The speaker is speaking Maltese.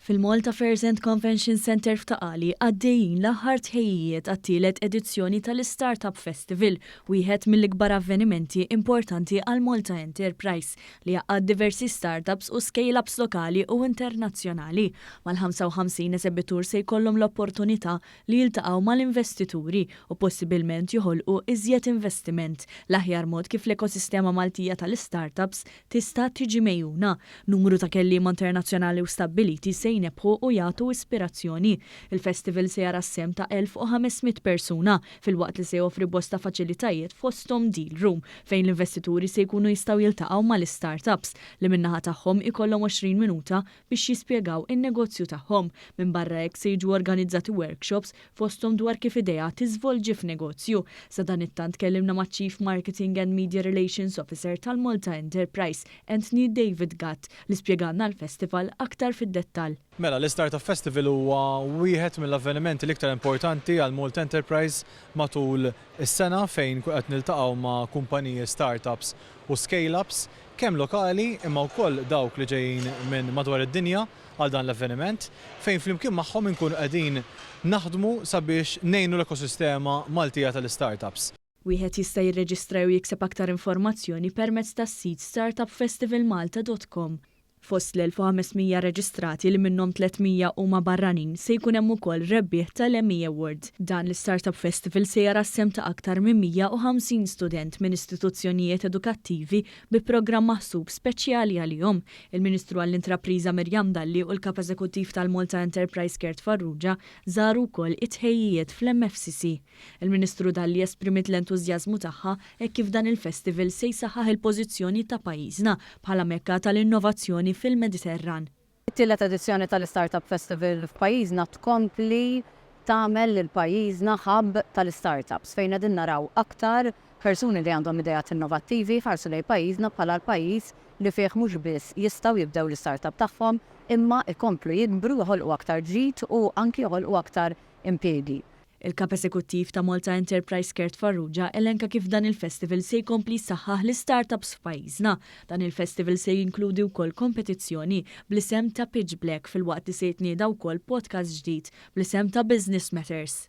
Fil-Malta Fairs and Convention Centre f'Ta' Qali għaddejjin l-aħħar tħejjijiet għat-tielet edizzjoni tal-Istartup Festival, wieħed mill-ikbar avvenimenti importanti għal Malta Enterprise li jgħaqqad diversi startups u scale-ups lokali u internazzjonali. Mal-55 esebitur se jkollhom l-opportunità li jiltaqgħu mal-investituri u possibilment joħolqu iżjed investiment, l-aħjar mod kif l-ekosistema Maltija tal-istartups tista' tiġi megħjuna. Numru ta' kelliema internazzjonali u stabbiliti se jnebbħu u jagħtu ispirazzjoni. Il-festival se jara s-sehem ta' 1,500 persuna, filwaqt li se joffri bosta faċilitajiet fosthom deal room fejn l-investituri se jkunu jistgħu jiltaqgħu mal-istartups li min-naħa tagħhom ikollhom 20 minuta biex jispjegaw in-negozju tagħhom. Minbarra hekk se jiġu organizzati workshops fosthom dwar kif idea tiżvolġi f'negozju. Sadanittant tkellimna maċ-Chief Marketing and Media Relations Officer tal-Malta Enterprise, Anthony David Gatt, li spjegalna l-festival aktar fid-dettall. Mela, l-Istartup Festival huwa wieħed mill-avvenimenti l-iktar importanti għal Malta Enterprise matul is-sena fejn qed niltaqgħu ma' kumpaniji startups u scale-ups kemm lokali imma wkoll dawk li ġejjin minn madwar id-dinja għal dan l-avveniment fejn flimkien magħhom inkunu qegħdin naħdmu sabiex ngħinu l-ekosistema Maltija tal-istartups. Wieħed jista' jirreġistra jew jikseb aktar informazzjoni permezz tas-sit startupfestivalmalta.com. Fost l-1500 reġistrati li minnhom 300 huma barranin se jkun hemm ukoll rebbieħ tal-Emmy Award. Dan l-Startup Festival se jara s-sehem ta' aktar minn 150 student minn istituzzjonijiet edukattivi bi programm maħsub speċjali għalihom. Il-Ministru għall-Intrapriża Miriam Dalli u l-Kap Eżekuttiv tal-Malta Enterprise Kurt Farrugia żaru wkoll it-tħejjijiet fl-MFCC. Il-Ministru Dalli esprimiet l-entużjażmu tagħha hekk kif dan il-festival se jsaħħaħ il-pożizzjoni ta' pajjiżna bħala mekka tal-innovazzjoni fil-Mediterran. It-tielet edizzjoni tal-Istartup Festival f'pajjiżna tkompli tagħmel lil pajjiżna hub tal-istartups fejn qegħdin naraw aktar persuni li għandhom ideat innovattivi jħarsu lejn pajjiżna bħala l-pajjiż li fih mhux biss jistgħu jibdew l-istartup tagħhom imma jkomplu jikbru, joħolqu aktar ġid u anki joħolqu aktar impjiegi. Il-Kap Eżekuttiv ta' Malta Enterprise Kurt Farrugia elenka kif dan il-festival se jkompli jsaħħaħ l-istartups f'pajjiżna. Dan il-festival se jinkludi wkoll kompetizzjoni bl-isem ta' Pitch Black filwaqt li se jitnieda wkoll podcast ġdid bl-isem ta' Business Matters.